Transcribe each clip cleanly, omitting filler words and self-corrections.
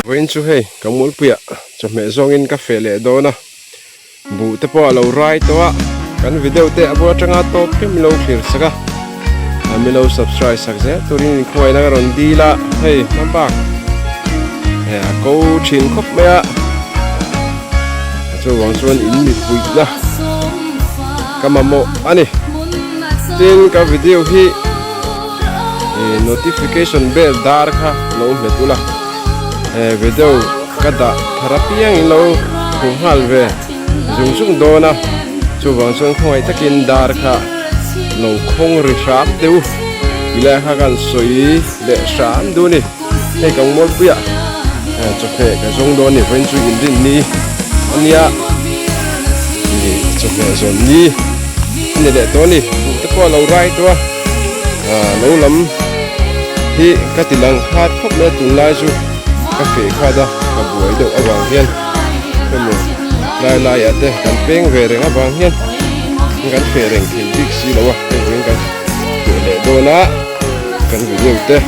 Vawiin chu hei ka mualpuiah chawhmeh zawngin ka feh leh dawn a, buh te pawh a lo rai tawh a, kan video te a bul atanga tawp hi min lo thlir sak a, min lo subscribe sak zel turin inkhuaina ka rawn dil a, hei hma bak a ko thin khawp mai a, chuvang chuan in mipuihna ka mamawh a ni. Tin ka video hi. Notification bell dar kha lo hmet ula he video ka dah thar apiang in lo hmu nghal ve zung zung dawn a chuvang chuan khawngaih takin dar kha lo khawng ri hram deuh tilai kha kan sawi leh hram duh a ni hei kan mualpuiah chawhmeh ka zawng dawn a ni vawiin chu inrinni a nia chawhmeh zawn ni a ni leh tawh a ni buh te pawh a lo rai tawh a. Ah lo lam hi ka ti lang khat khawp mai a tunlai chu ka feh khat a ka buai deuh avang hian hemu lai laiah te kan peng ve reng avang hian kan feh reng thei bik si lo a hei vawiin kan feh leh dawn a kan video te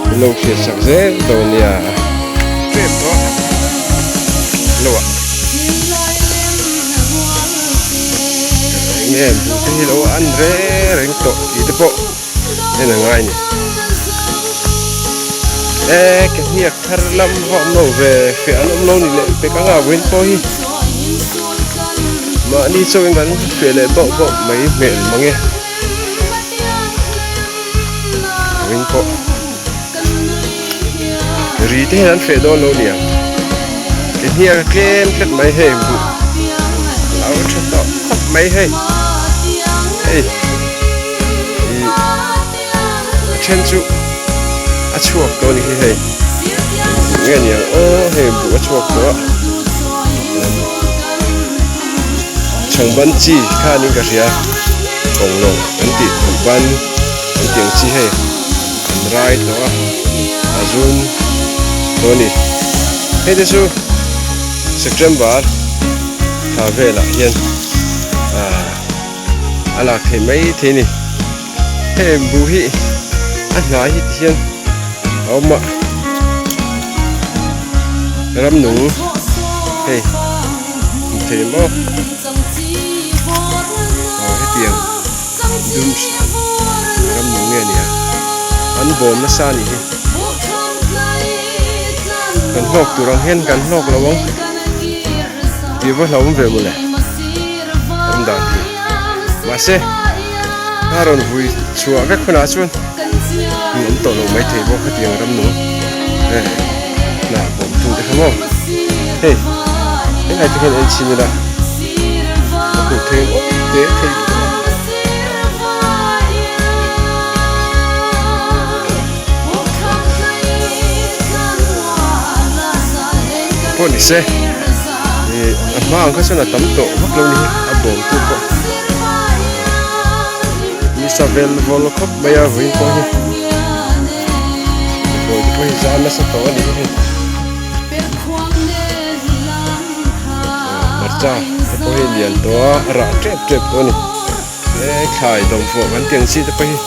min lo hriat sak zel dawn nia tep tawh lo ah. Enge buh te hi lo an reng reng tawh tih te pawh en a ngai a ni e ke hniak thar lam va awm lo ve feh an awm lo ni leh pek anga vawiin pawh hi mahni chauhin kan feh leh bauh bauh mai hmel mang e vawiin pawh. Ri te hian an feh dawn lo nia ti hniak a tlem tlat mai hei buh a lo tha tawh khawp mai hei hei ih a then chu a chhuak tawh a ni hi hei buh nge niang aw hei buh a chhuak tawh a chhangban chi khanin ka hria kawnglawng an tih buh ban an tih ang chi hei. An rai tawh a, a zum tawh a ni. Hei te chu September thla velah hian ah a lak theih mai thei a ni. Hei buh hi a hnai hi ti hian a awm a, ramnung hei hmu thei maw aw hetiang. Dum ram nu nge nia an bawm nasa a nih hi kan hlawk tur ang hian kan hlawk lo ang tih va hlauhawm ve mawle awm dan hi mahse a rawn vui chhuah vek hunah chuan an awm tawh lo maithei bawk hetiang ram nu e hna bawm tu te kha maw hei helai te hian en chhin ila. A hmuh theih awm teh thei pawh ni se ih a hma ang kha chuan a tam tawh vak lo ni hi a bawm tu pawh nisa vel vawl khawp mai a vawiin pawh hi bawi te pawh hi zan nasa tawh a ni hi hei. Hmarcha te pawh hi lian tawh a a rah tep tep tawh a ni he thlai dawmfawh kan tih ang chi te pawh hi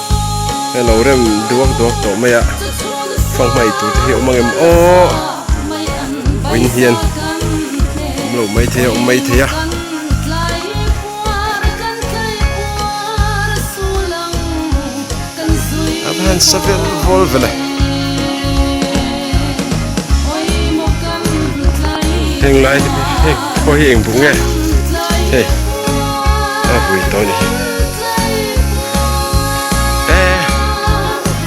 a lo rem duak duak tawh mai a fanghmai tur te hi a awm ang em aw vawiin hian awm lo mai thei a awm mai thei a. A va han sa vel vawl vel e. Heng lai te heng pawh hi eng buk nge hei a vui tawh a ni hi e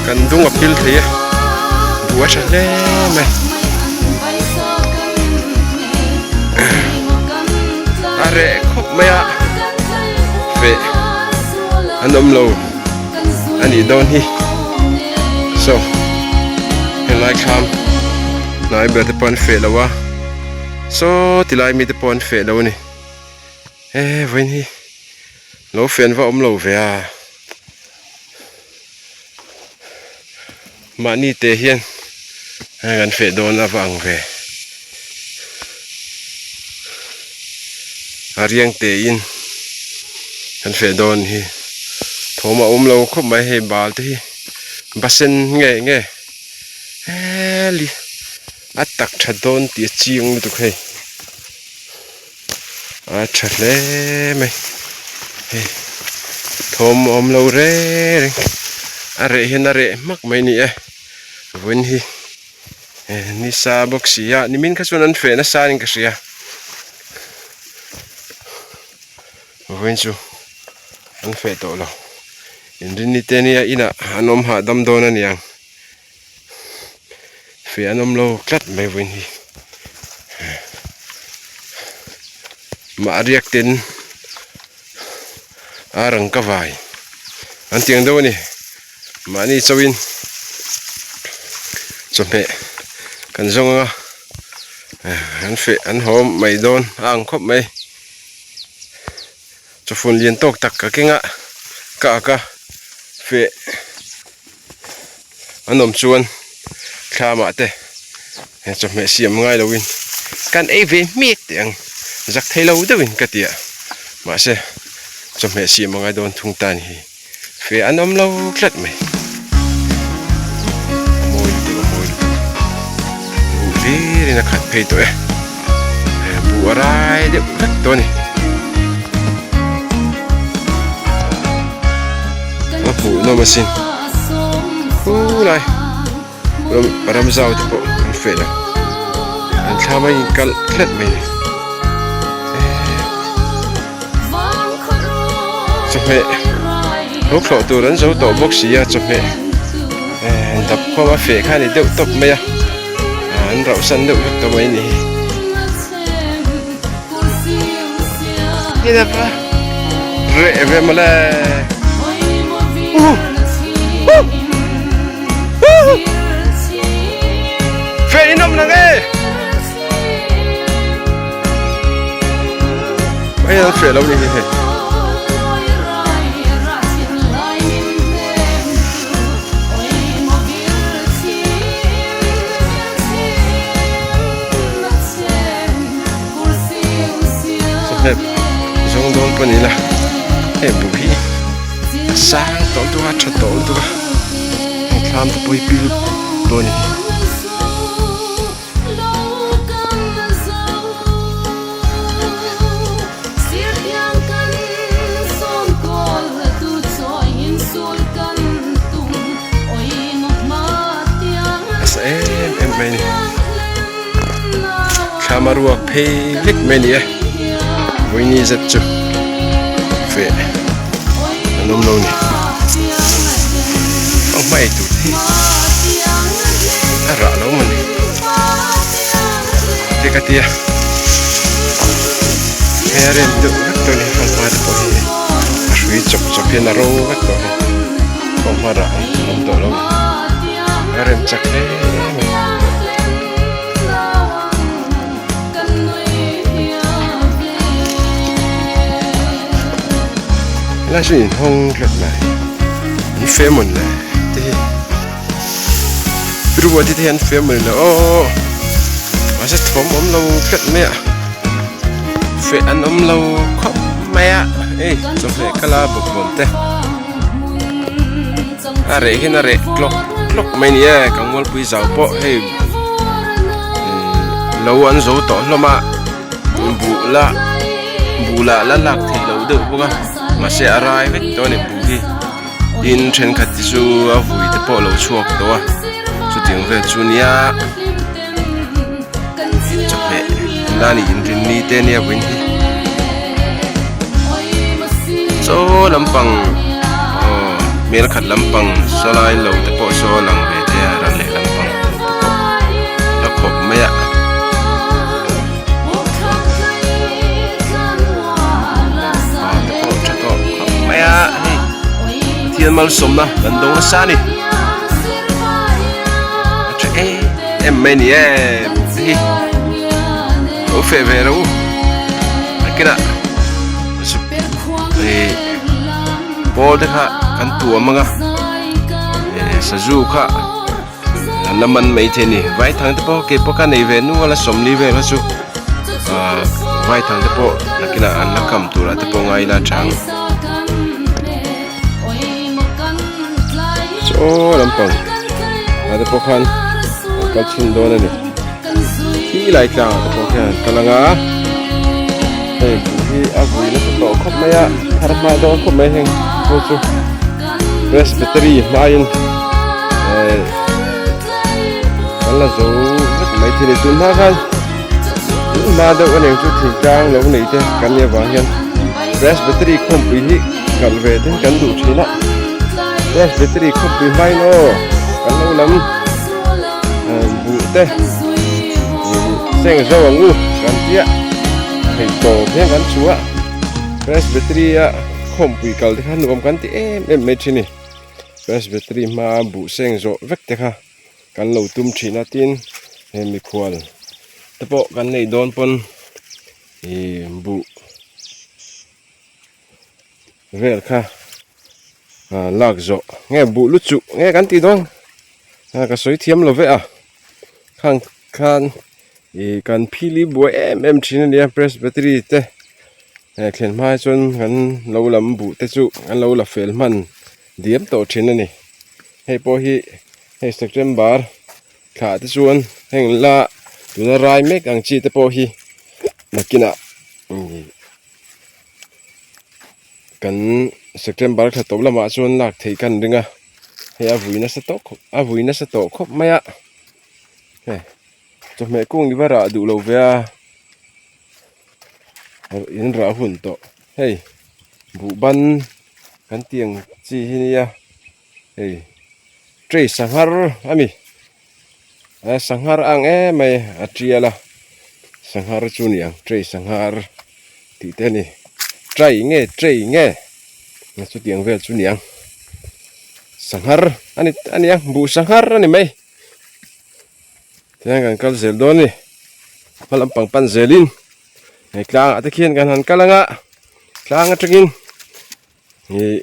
kan dung a pil thei e buh a tha hle mai a reh khawp mai a feh an awm lo a nih dawn hi saw helai thlam hnai ber te pawh an feh lo a saw tilai mite pawh an feh lo a ni he vawiin hi lo fen va awm lo ve a mahni te hian heng an feh dawn a va ang ve a riang te in an feh dawn hi thawm a awm lo khawp mai hei bal te hi basen nge nge heli. A tak tha dawn tih a chiang lutuk hei a tha hle mai hei thawm a awm lo reng reng a reh hian a reh hmak mai a ni e vawiin hi nisa bawk si a nimin kha chuan an feh nasa in ka hria vawiin chu an feh tawh lo inrinni te nia inah an awm hahdam dawn a niang. Feh an awm lo tlat mai vawiin hi mah riak ten a rang ka vai an tiang deuh a ni mahni chauhin chawhmeh kan zawng anga an feh an haw mai dawn a ang khawp mai chawfun lian tawk tak ka keng a ka ak a feh. An awm chuan thlamah te he chawhmeh siam ngai loin kan ei ve hmek teh ang zak thei lo deuhin ka ti a mahse chawhmeh siam a ngai dawn thung tan hi fe an awm lo tlat mai a mawi lutuk a mawi lutuk buh hlirin a khat phei tawh e buh a rai deuh vek tawh a ni. A hmuhnawm asin khulai ram ram zau te pawh an feh lo an thlam a inkalh tlat mai ni chawhmeh lo thlawh tur an zo tawh bawk si a chawhmeh dap khawm a feh kha a ni deuh tawp mai a an rauh san deuh vek tawh mai a ni hi. Reh ve mawle. Fe in awm nang e. Hei an fe lo ni hi hei. Chawhmeh zawng dawn pawh ni ila hei buh hi a sang tawh lutuk a a tha tawh lutuk a heng thlam te pawh hi pil dawn a ni. A sa em em mai a ni. Thlam a ruak phei vek mai a ni e vawiini zet chu feh an awm lo a ni a hma ei tur hi a rah lo maw ni te ka tia hei a rem deuh vek tawh a ni fanghma te pawh hi a hrui chawp chawp hian a ro vek tawh a ni fanghma rah ang awm tawh lo a rem chak hle mai. Helai chu inhawng tlat mai an feh mawn le te hi Ru te hi an feh mawn le aw mahse thawm awm lo tlat mai a feh an awm lo khawp mai a hei chawhmeh ka la bawk bawn te. A reh hian a reh tlawk tlawk mai a ni e ka mualpui zau pawh hei lo an zo tawh hlawm a buh la buh lah la lak theih loh deuh bawk a mahse a rai vek tawh a ni buh hi tin thenkhat te chu a vui te pawh a lo chhuak tawh a chutiang vel chu nia chawhmeh la ni inrinni te nia vawiin hi chaw lampang aw hmel khat lampang saw lai lo te pawh saw a lang ve thei a ran leh lampang te pawh la khawp mai a. Pa te pawh tha tawh khawp mai a hei Pathian malsawmna kan dawng nasa a ni a tha em em mai a ni e buk te hi lo feh ve rawh u nakinah ih pawl te kha kan tuam ang a eh sazu kha an la man maithei a ni vaithang te pawh keipawh kha nei ve nual a sawmli vel kha chu ah vaithang te pawh nakinah an la kam turah te pawh ngai ila a tha ang chaw lampang ah te pawh khan an kal chhin dawn a ni. Khi lai tlangah te pawh khian an kal ang a, hei buh hi a vui nasa tawh khawp mai a, thar hma dawn khawp mai heng chu chu Presbytery hmaiin eh kan la zo vek mai thei a ni. Tun hma khan tun hma deuh a nih chu thingtlang lo nei te kan nih avang hian Presbytery khawmpui hi kalh ve te hi kan duh thin a, Presbytery khawmpui hmain aw kan lo lam. Buh te seng zo ang u kan tia thei tawp hian kan chhuah Presbytery a khawmpui kal te kha nuam kan ti em em mai thin a ni Presbytery hmaa buh seng zawh vek te kha kan lo tum thin a tin he mikhual te pawh kan neih dawn pawn ih buh vel kha ah lak zawh nge buh lu chuh nge kan tih dawn ah ka sawi thiam lo ve a khang khan ih kan phili buai em em thin a nia presbytery te eh thlen hma hi chuan kan lo lam buh te chu an lo la fel hman diam tawh thin a ni hei pawh hi hei september thlah te chuan heng la tuna rai mek ang chi te pawh hi nakinah ih. Kan September thla tawp lamah chuan lak theih kan ring a hei a vui nasa tawh khawp a vui nasa tawh khawp mai a hei chawhmeh kung i va rah duh lo ve a in rah hun tawh hei buh ban kan tih ang chi hi nia hei tray sanghar a ni sanghar ang em mai a tial a sanghar chu a ni ang tray sanghar tih te a ni tray nge tray nge chutiang vel chu a ni ang sanghar a ni a ni ang buh sanghar a ni mai tihian kan kal zel dawn a ni hma lampang pan zelin hei tlangah te khian kan han kal ang a tlang atangin ih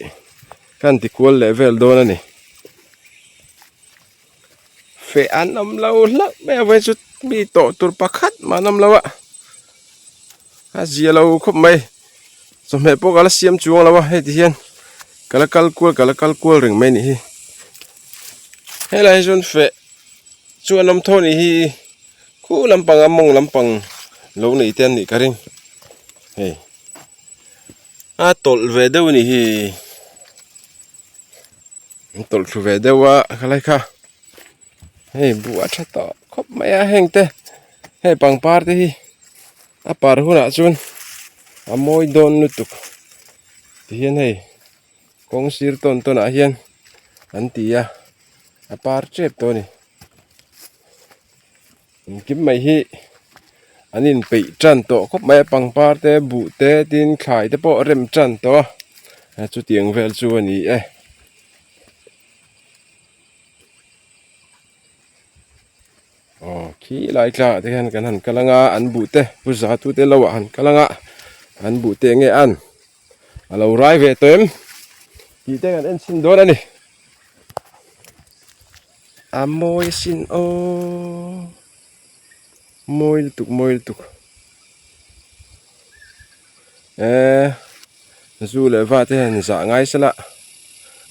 kan ti kual leh vel dawn a ni. Feh an awm lo hlauh mai a vawiin chu mi tawh tur pakhat mah an awm lo a a zia lo khawp mai chawhmeh pawh ka la siam chuang lo a hei ti hian ka la kal kual ka la kal kual reng mai a nih hi helai hi chuan feh chu an awm tho a nih hi khu lampang a mawng lampang lo nei te an nih ka ring hei a tawlh ve deuh a nih hi. An tawlh thlu ve deuh a khalai kha hei buh a tha tawh khawp mai a heng te hei pangpar te hi a par hunah chuan a mawi dawn lutuk tihian hei kawng sir tawn tawn ah hian an ti a a par tep tawh a ni. Engkim mai hi an inpeih tan tawh khawp mai a pangpar te buh te tin thlai te pawh a rem tan tawh a chutiang vel chu a ni e. Aw khi lai tlangah te hian kan han kal ang a an buh te pu za tu te lo ah han kal ang a an buh te enge an a lo rai ve tawh em tih te kan en chhin dawn a ni. A mawi asin aw mawi lutuk mawi lutuk eee zu leh va te hian zah ngai sela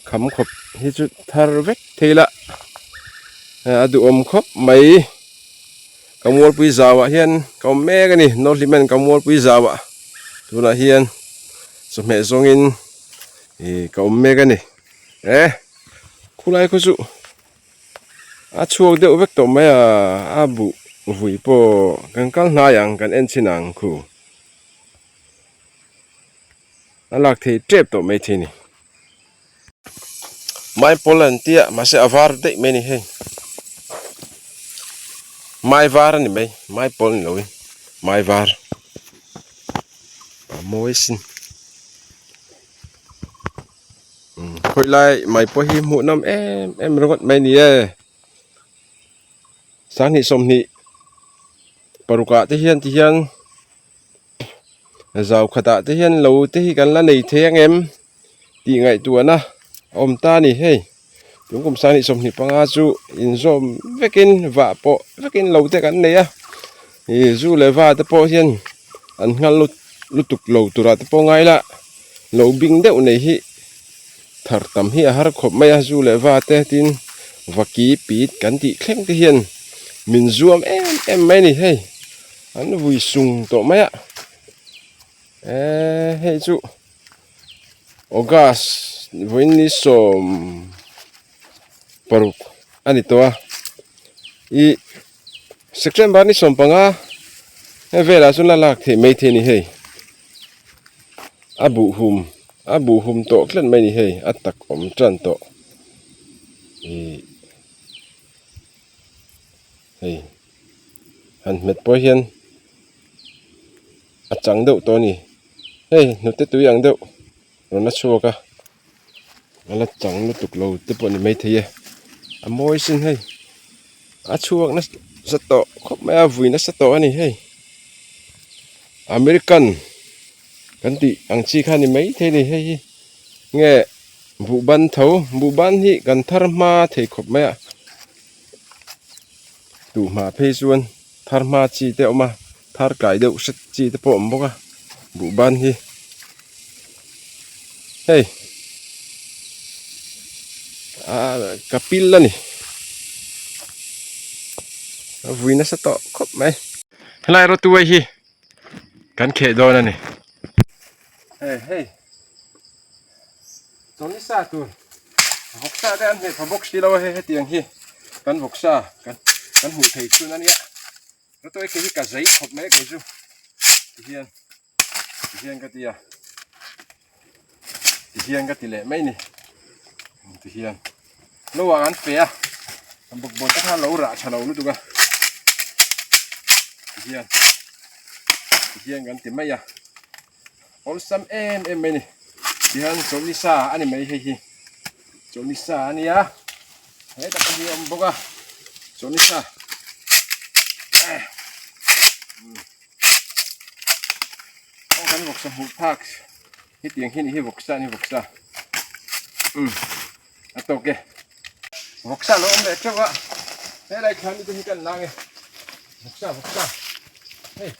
kham khawp hi chu thar vek thei la a duhawm khawp mai ka mualpui zauah hian ka awm mek a ni nawlhlim hian ka mualpui zauah tunah hian chawhmeh zawngin ih ka awm mek a ni e. Khulai khaw chu a chhuak deuh vek tawh mai a a buh vui pawh kan kal hnai ang kan en chhin ang khu a lak thei tep tawh mai thei a ni maipawl an tia mahse a var daih mai a ni hei mai var a ni mai maipawl ni loin mai var a mawi sin. Khawi lai mai pawh hi hmuh nawm em em ringawt mai a ni e sanghnih sawmhnih paruk ah te hian ti hian zau khat ah te hian lo te hi kan la nei thei ang em tih ngaihtuahna a awm ta a ni hei tun kum sanghnih sawmhnih panga chu inzawm vekin vah pawh vekin lo te kan nei a ih zu leh va te pawh hian an nghal lutuk lo turah te pawh ngai la. Lo bing deuh nei hi thar tam hi a har khawp mai a zu leh va te tin vaki pit kan tih thleng te hian min zuam em em mai a ni hei. An vui sung tawh mai a. Eee hei chu August vawiin ni 16 a ni tawh a. Ih September ni 15 hei velah chuan la lak theih maithei a ni hei. A buhhum a buhhum tawh tlat mai a ni hei a tak awm tan tawh ih hei han hmet pawh hian a chang deuh tawh a ni hei hnute tui ang deuh rawn la chhuak a a la chang lutuk lo te pawh a ni maithei e a mawi sin hei a chhuak nasa tawh khawp mai a vui nasa tawh a ni hei American kan tih ang chi kha a ni maithei a ni hei hi nge buhban tho buhban hi kan thar hma thei khawp mai a. Tuhma phei chuan thar hma chi te a awm a thar kai deuh hret chi te pawh a awm bawk a buhban hi hei ah ka pil a ni a vui nasa tawh khawp mai helai rawtuai hi kan kheh dawn a ni hei hei. Chawlhni sa tur vawksa te an hmeh pha bawk si lo a hei hetiang hi kan vawksa kan kan hmuh theih chhun a nia rawtuai khi hi ka zei khawp mai kei chu tihian tihian ka ti a tihian ka ti leh mai ni tihian lo ah an pe a bawkbawn te kha lo rah tha lo lutuk a tihian tihian kan ti mai a. Awlsam em em mai a ni tihian chawlhni sa a ni mai hei hi chawlhni sa a nia hetah pawh hi a awm bawk a chawlhni sa aw kan vawksa hmuh phak hetiang hi a ni hi vawksa a ni vawksa umm a tawk e vawksa a lo awm leh teuh a helai thla mi te hi kan lang e vawksa vawksa hei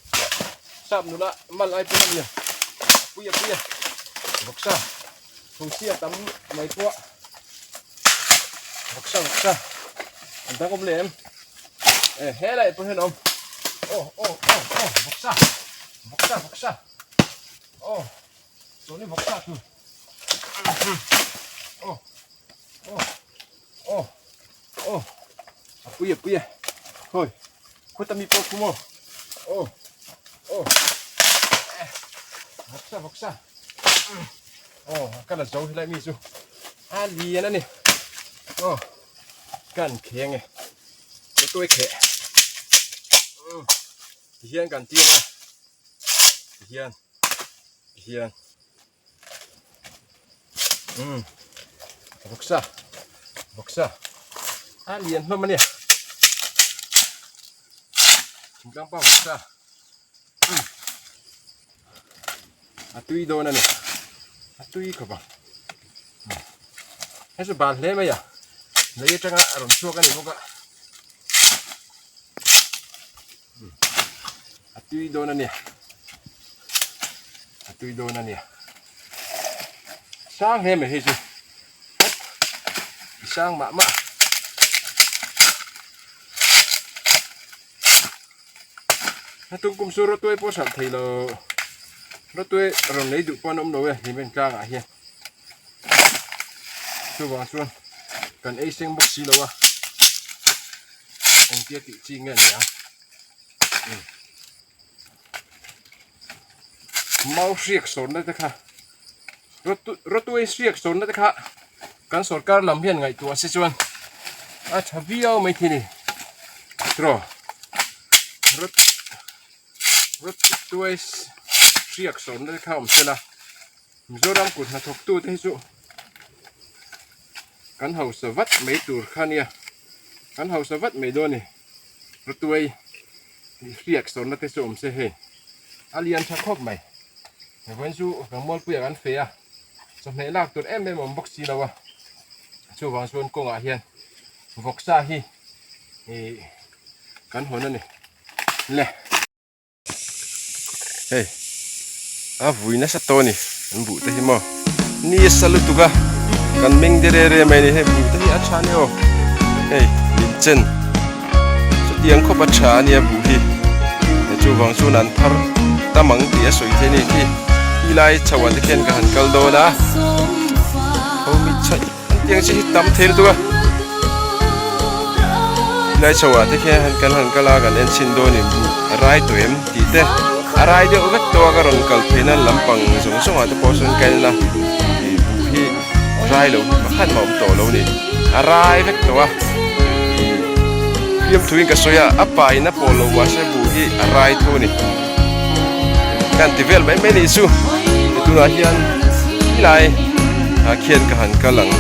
sap nula mal ai pawh a nia a pui a pui a vawksa thosi a tam mai pawh vawksa vawksa an dang awm leh em e helai pawh hian a awm aw aw aw aw vawksa vawksa vawksa aw chawlhni vawksa tur aw aw aw aw a pui a pui a hawi khuata mi pawh khum aw aw aw vawksa vawksa aw ka la zo helai mi chu a lian a ni aw kan kheng e ka tuai kheh tihian kan tir a tihian tihian umm vawksa vawksa a lian hlawm a nia thingtlang pa vawksa umm a tui dawn a ni a tui khawp ang hei chu bal hle mai a lei atanga a rawn chhuak a ni bawk a a tui dawn a nia a tui dawn a nia sang hle mai hei chu hep i sang mah mah a tum kum chu rawtuai pawh hralh thei lo rawtuai rawn lei duh pawh an awm lo e hlimen tlangah hian chuvang chuan kan ei seng bawk si lo a. Engtia tih chi nge ni ang mau hriak sawrna te kha rawtuai hriak sawrna te kha kan sorkar lam hian ngaihtuah se chuan a tha viau mai thei a ni tiraw rawtuai hriak sawrna te kha awm sela Mizoram kut hnathawktu te hi chu Kan hausa vat mai tur kha nia, kan hausa vat mai dawn a ni. Rawtuai hriak sawrna te chu awm se hei a lian tha khawp mai. Vawiin chu kan mualpuiah kan feh a, chawhmeh lak tur em em a awm bawk si lo a, chuvang chuan kawngah hian vawksa hi ih kan hawn a ni le. Hei a vui nasa tawh a ni an buh te hi maw ni a sa lutuk a kan meng de re re mai a ni hei buh te hi a tha ania aw hei min chen chutiang khawp a tha a nia buh hi. Chuvang chuan an thar tam ang tih a sawi thei a ni khi. Khi lai chho ah te khian ka han kal dawn a. Ho mi chhaih an tiang chi hi tam thei lutuk a. Khi lai chho ah te khian han kan han kal a kan en chhin dawn in a rai tawh em tih te a rai deuh vek tawh a ka rawn kal phei nan lampang zawng zawng ah te pawh sawn ka en a ih buh hi rai lo hi pakhat mah a awm tawh lo a ni a rai vek tawh a ih fiamthu in ka sawi a a pa in a pawh loh mahse buh hi a rai tho a ni kan ti vel mai mai nih chu tunah hian helai ah khian ka han kal ang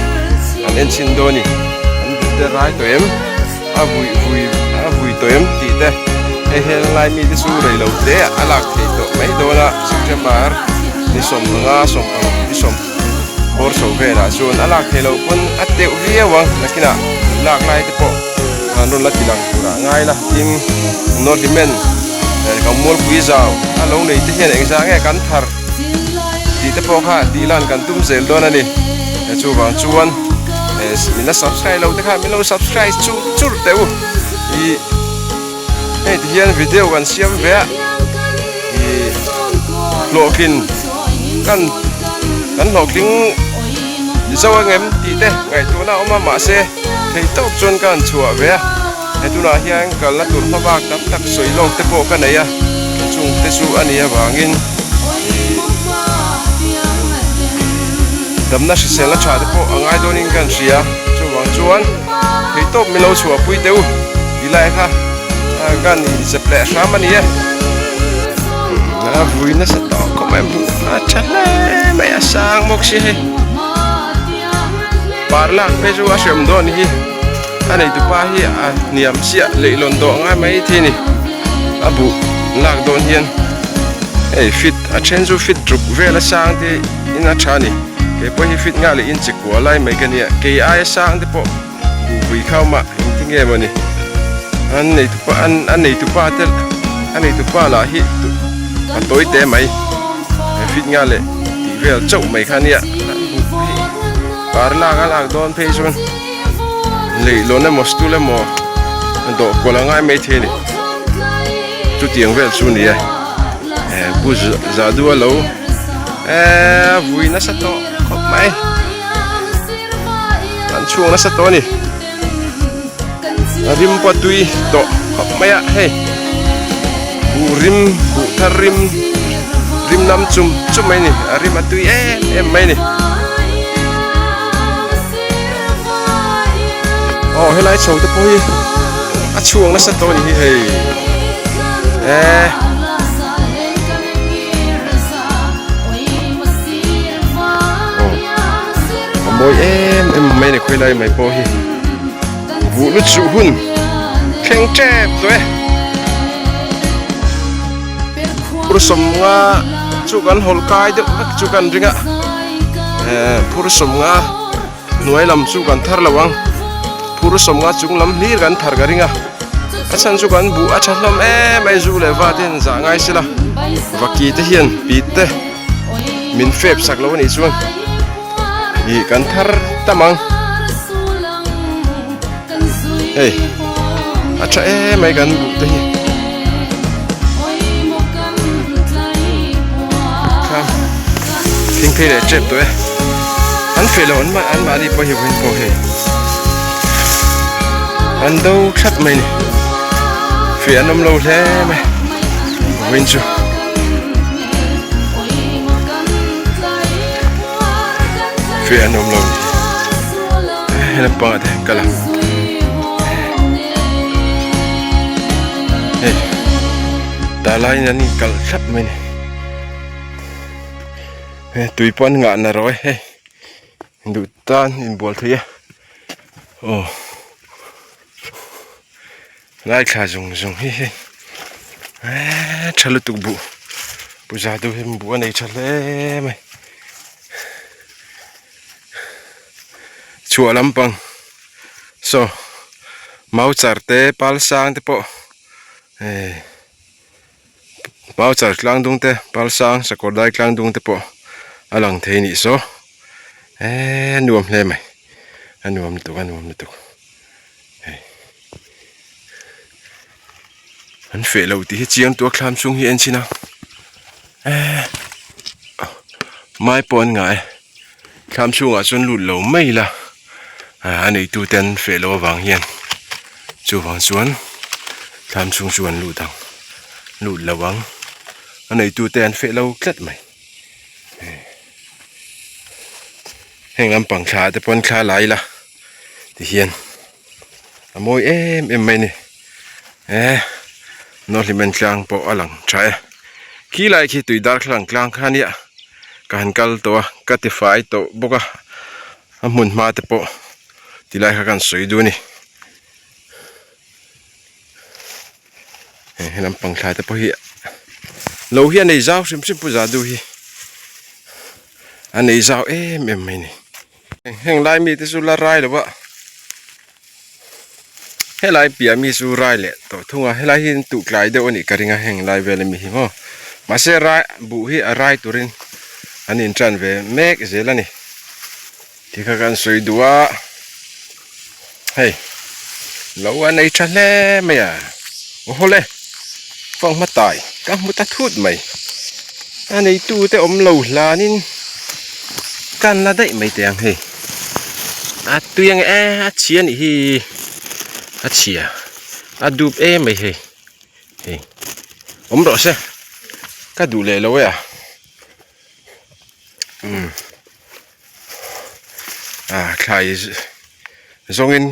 an en chhin dawn a ni an buh te rai tawh em a vui vui a vui tawh em tih te hei helai mi te chu rei lo te a lak theih tawh mai dawn a September ni sawmnga sawmparuk ni sawm bawr chho velah chuan a lak theih loh pawn a teuh viau ang nakinah lak lai te pawh an rawn la ti lang turah ngai la tin North Hlimen kan mualpui zau a lo nei te hian engzah nge kan thar tih te pawh kha tih lan kan tum zel dawn a ni chuvang chuan min la subscribe lo te kha min lo subscribe chur chur teh u ih hei ti hian video kan siam ve a ih hlawhtlin kan kan hlawhtling zo ang em tih te ngaihtuahna a awm a mahse thei tawp chuan ka han chhuah ve a he tunah hian kalna tur hma bak tam tak sawi lawk te pawh ka nei a chung te chu a nih avangin ih damna hriselna tha te pawh a ngai dawnin ka han hria chuvang chuan thei tawp min lo chhuahpui teh u ti lai kha kan inzep leh hram a ni e a vui nasa tawh khawp mai buh a tha hle mai a sang bawk si hei par lak phei chu a hriam dawn hi a neitupa hi a hniam chiah leihlawn dawh ngai mai thei a ni a buh lak dawn hian hei fit a then chu fit ruk vel a sang te in a tha a ni kei pawh hi fit nghal leh in chi kua lai mai ka nia kei aia sang te pawh buh vui kha awm a engtin nge mawni an neitupa an a neitupa te a neitupa lah hi a tawi te mai fit nghal leh tih vel chauh mai kha nia par lak a lak dawn phei chuan leihlawn emaw stool emaw dawh kual a ngai mai thei a ni chutiang vel chu a ni e pu zah duh a lo eee vui nasa tawh khawp mai an chhuak nasa tawh a ni a rim pawh tui tawh khawp mai a hei buh rim buh thar rim rim lam chum chum mai a ni a rim a tui em em mai a ni aw helai chho te pawh hi a chhuak nasa tawh a ni hi hei eh. A mawi em em mai a ni khawilai mai pawh hi buh lu chuh hun thleng tep tawh e phur sawmnga chu kan hawlh kai deuh vek chu kan ring a eh phur sawmnga hnuai lam chu kan thar lo ang phur sawmnga chung lam hlir kan thar ka ring a a chhan chu kan buh a tha hlawm em mai zu leh va te hian zah ngai sela vaki te hian pit te min fep sak lo anih chuan ih kan thar tam ang hei a tha em mai kan buh te hi kha thing phei leh tep tawh e an feh lo an mah an mahni pawh hi vawiin pawh hei an do thlap mai ni feh an awm lo hle mai vawiin chu. Feh an awm lo ni he lampangah te kal ang hei tah laiin an inkal thlap mai a ni he tui pawh an ngah na rawh e hei duh tan inbual thei e aw Ngaithla zung zung hi hei eee tha lutuk buh puja deuh hian buh a nei tha hle mai chhuah lampang saw mau char te pal sang te pawh hei mau char tlang dung te pal sang sakawr dai tlang dung te pawh a lang thei a nih saw eee a nuam hle mai a nuam lutuk a nuam lutuk. Hei. An feh lo tih hi chiang tuak thlam chhung hi en chhin a eh mai pawh an ngah e thlam chhungah chuan lut lo mai ila a neitu te an feh loh avang hian chuvang chuan thlam chhung chu an lut ang lut lo ang a neitu te an feh lo tlat mai heng lampang thla ah te pawn thla la ila tihian. A mawi em em mai a ni eh nawhlimen tlang pawh a lang tha e khi lai khi tui darthlalang tlang kha ania ka han kal tawh a ka ti fai tawh bawk a a hmun hma te pawh ti lai kha ka han sawi duh a ni hei he lampang thla te pawh hi lo hi a nei zau hrim hrim pu za duh hi a nei zau em em mai a ni. Heng lai mi te chu la rai lo a helai piah mi chu rai leh tawh thung a helai hi an tuh tlai deuh a nih ka ring a heng lai vel ami hi maw mahse rai buh hi a rai turin an in tan ve mek zel a ni ti kha kan sawi duh a hei lo a nei tha hle mai a aw hawle fanghma tai ka hmu ta thut mai a neitu te awm lo hlanin kan la daih mai teh ang hei a tui ang e a chhia a nih hi a chhia a dup em mai hei hei awm rawh se ka duh leh lo e a umm. Ah thlai zawngin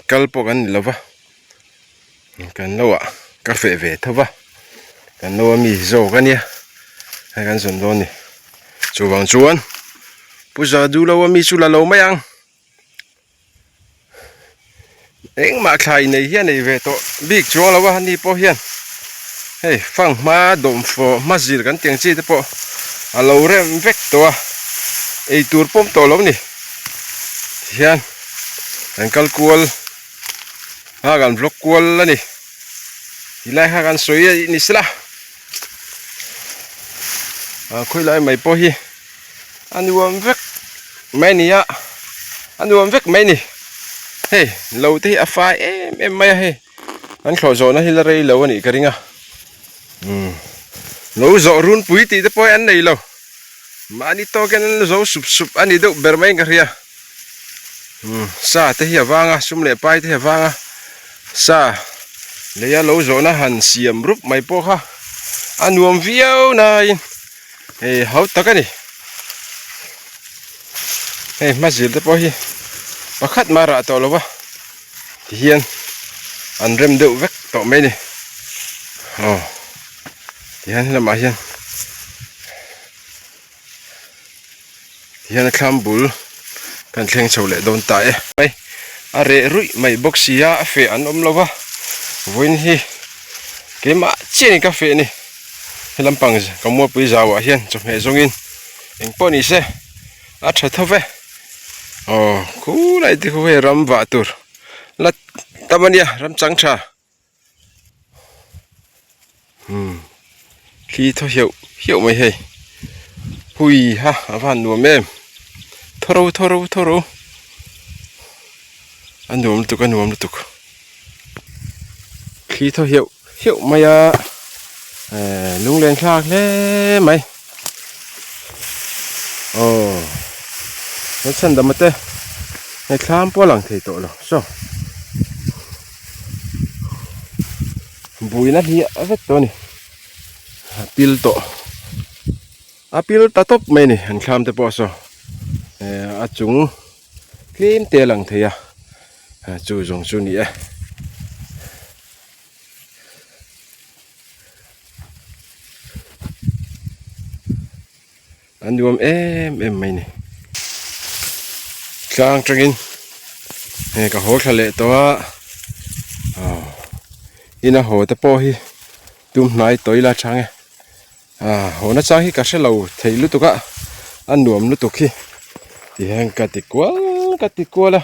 kal pawh kan ni lova kan lo ah ka feh ve tho va kan lo a mi zawk a nia hei kan zawn dawn a ni chuvang chuan pu za duh lo a mi chu la lo mai ang engmah thlai nei hian nei ve tawh bik chuang lo a ani pawh hian hei fanghma dawmfawh hma zir kan tih ang chi te pawh a lo rem vek tawh a eitur pawm tawh lo ni tihian kan kal kual a kan vlog kual a ni tilai kha kan sawi a ni sela ah khawilai mai pawh hi. A nuam vek mai a ni a a nuam vek mai a ni hei lo te hi a fai em em mai a hei an thlawh zawhna hi la rei lo a nih ka ring a umm lo zawh runpui tih te pawh hi an nei lo mahni tawk hian an la zo sup sup a ni deuh ber maiin ka hria umm sa te hi a vang a sum leh pai te hi a vang a sa leia lo zawhna han siam rup mai pawh kha a nuam viau naiin. Hei hau tak a ni hei hma zir te pawh hi pakhat mah rah tawh lo va tihian an rem deuh vek tawh mai a ni aw tihian helamah hian tihian a thlam bul kan thleng chho leh dawn ta e a reh ruih mai bawk si a a feh an awm lo va vawiin hi keimah chiahin ka feh a ni. He lampang ka mualpui zauah hian chawhmeh zawngin eng pawh ni se a tha tho ve aw khulai te khu hei ram vah tur la tam a nia ram chang tha umm thli thaw heuh heuh mai hei hui ha a va han nuam em thaw ro thaw ro thaw ro a nuam lutuk a nuam lutuk thli thaw heuh. Heuh mai a eh lunglen thlak hle mai aw he chhandama te hei thlam pawh a lang thei tawh lo saw buina hliah vek tawh a ni a pil tawh a pil ta tawp mai a ni an thlam te pawh saw eh a chung tlem te a lang thei a chu zawng chu a ni e. A nuam em em mai ni tlang tangin hei ka haw thla leh tawh a aw ina haw te pawh hi tum hnai tawh ila chang e ah haw na chang hi ka hre lo thei lutuk a a nuam lutuk hi tihian ka ti kual ka ti kual a.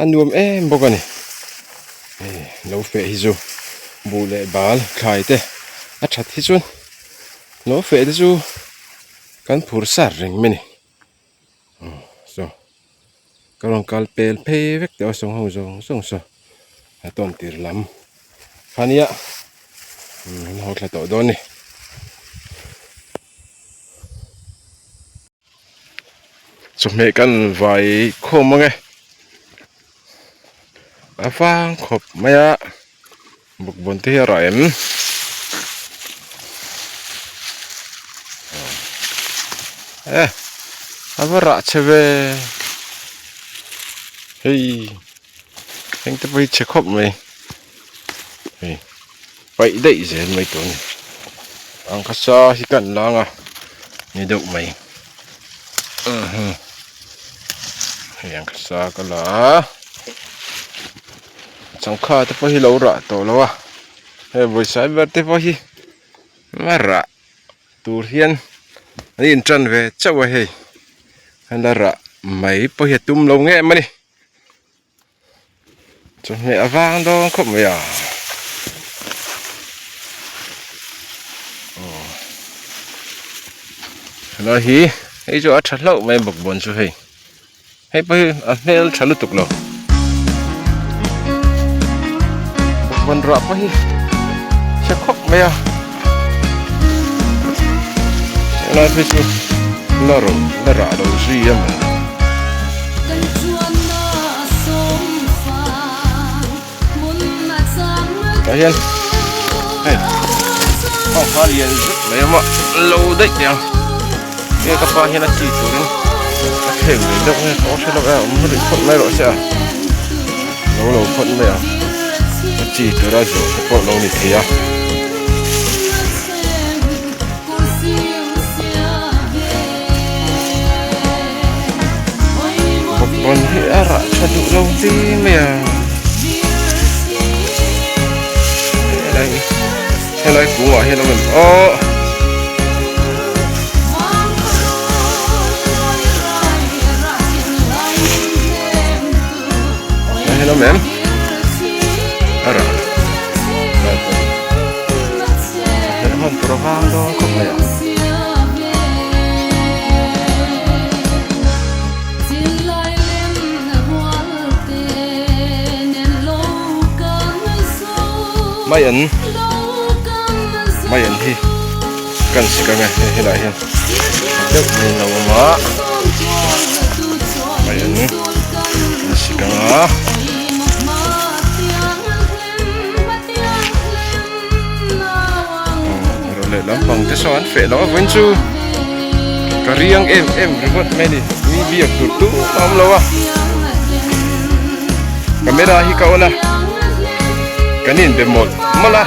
A nuam em bawk a ni. Hei lo feh hi chu buh leh bal thlai te a that hi chuan lo feh te chu kan phur sar reng mai a ni. Aw saw ka rawn kal pel phei vek tawh a sawng ho zawng zawng saw a tawn tir lam. Kha nia an haw thla tawh dawn a ni. Chawhmeh kan vai khawm ang e. A vang khawp mai a bawkbawn te hi a rah em. E a va rah chhe ve hei heng te pawh hi chhe khawp mai hei paih daih zel mai tur a ni angkha sa hi kan lang a ni deuh mai hei angkha sa ka la a changkha te pawh hi lo rah tawh lo a hei vawisa ber te pawh hi a rah tur hian an intan ve chauh a hei a la rah mai pawh hi a tum lo nge em a ni. Chawhmeh a vang dawn khawp mai a. Aw. Helai hi hei chu a tha hlauh mai bawkbawn chu hei. Hei pawh hi a hmel tha lutuk lo. Bawkbawn rah pawh hi chhe khawp mai a. Helai phei chu la ro la rah lo zui a maw. Tah hian hei pangpar lian zet mai a lo daih teh ang nge ka pa hian a chi turin a thleng ve deuh nge ka aw hre lo e a awm rih phawt mai rawh se a lo lo phawt mai ang a chi tura zawh te pawh lo ni thei a. Bawkbawn hi a rah tha duh lo hle mai a helai helai kungah hian awm em aw helai hian awm em a rah lai pawh a hman tur a vang dawn khawp mai a. Mai an mai an hi kan sik ang e hei helaiah hian deuh mai an lo awm a mai an an sik ang a. Leh lampang te saw an feh loh a vawiin chu ka riang em em ringawt mai a ni mi biak tur tu a awm lo a camera hi ka on a kan inbe mawlh mawlh a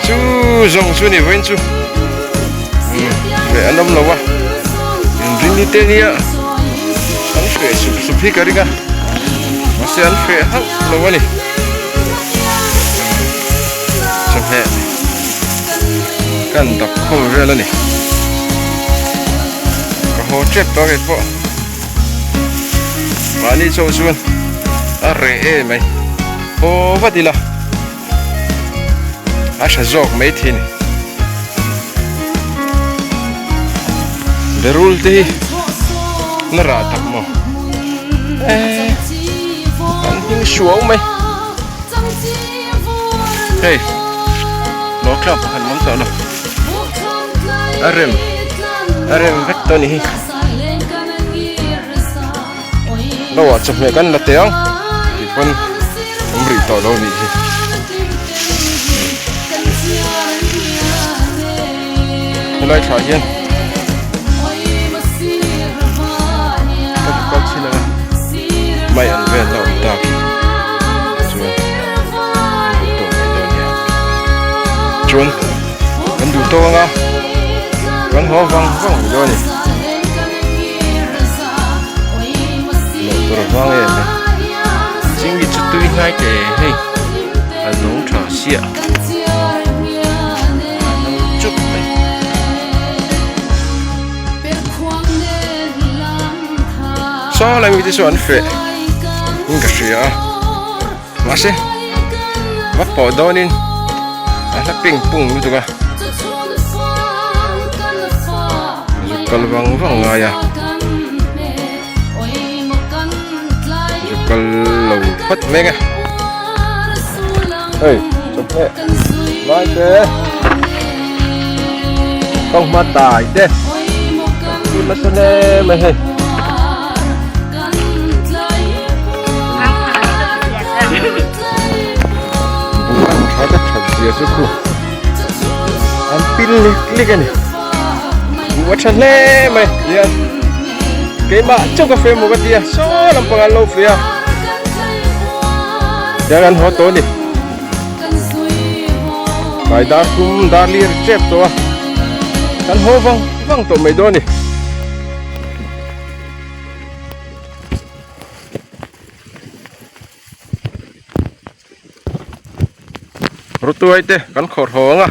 chu zawng chu ni vawiin chu feh an awm lo a inrini te nia an feh sup sup hi ka ring a mahse an feh hauh lo a ni. Chawhmeh kan dap khawm vel a ni. Ka haw tep tawh ngei pawh. Mahni chauh chuan a reh em mai. Haw vat ila a tha zawk mai thei a ni. Berul te hi na rah tak maw? Eee an hming suau mai. Hei lawr tlang pakhat awm tawh lo a rem a rem vek tawh a ni hi lo ah chawhmeh kan la teh ang tih pawn awm rih tawh lo a nih hi helai thlah hian ka kal chhin ang a mai an vel na awm tak hi chuan an duh tawk mai dawn nia chuan kan duh tawk ang a kan haw vang vang mai dawn a ni lawh tur a vang em e chingit chu tui hnai teh hei a nung tha siah. Chup mai. Saw lai mite chu an feh in ka hria a mahse va pawh dawnin a hla ping pung lutuk a zuk kal vang vang ngai a zuk kal lo phawt mek a hei. Nge lai te fanghma tai te an phur nasa hle mai hei. Buh an tha ta that zia chu khu an pil lek lek a ni buh a tha hle mai hian keimah chauh ka fem maw ka tia saw lampang an lo fe a tiang an haw tawh a ni tlai dar thum dar lir tep tawh a kan haw vang vang tawh mai dawn a ni. Rutuai te kan khawrh hawng a.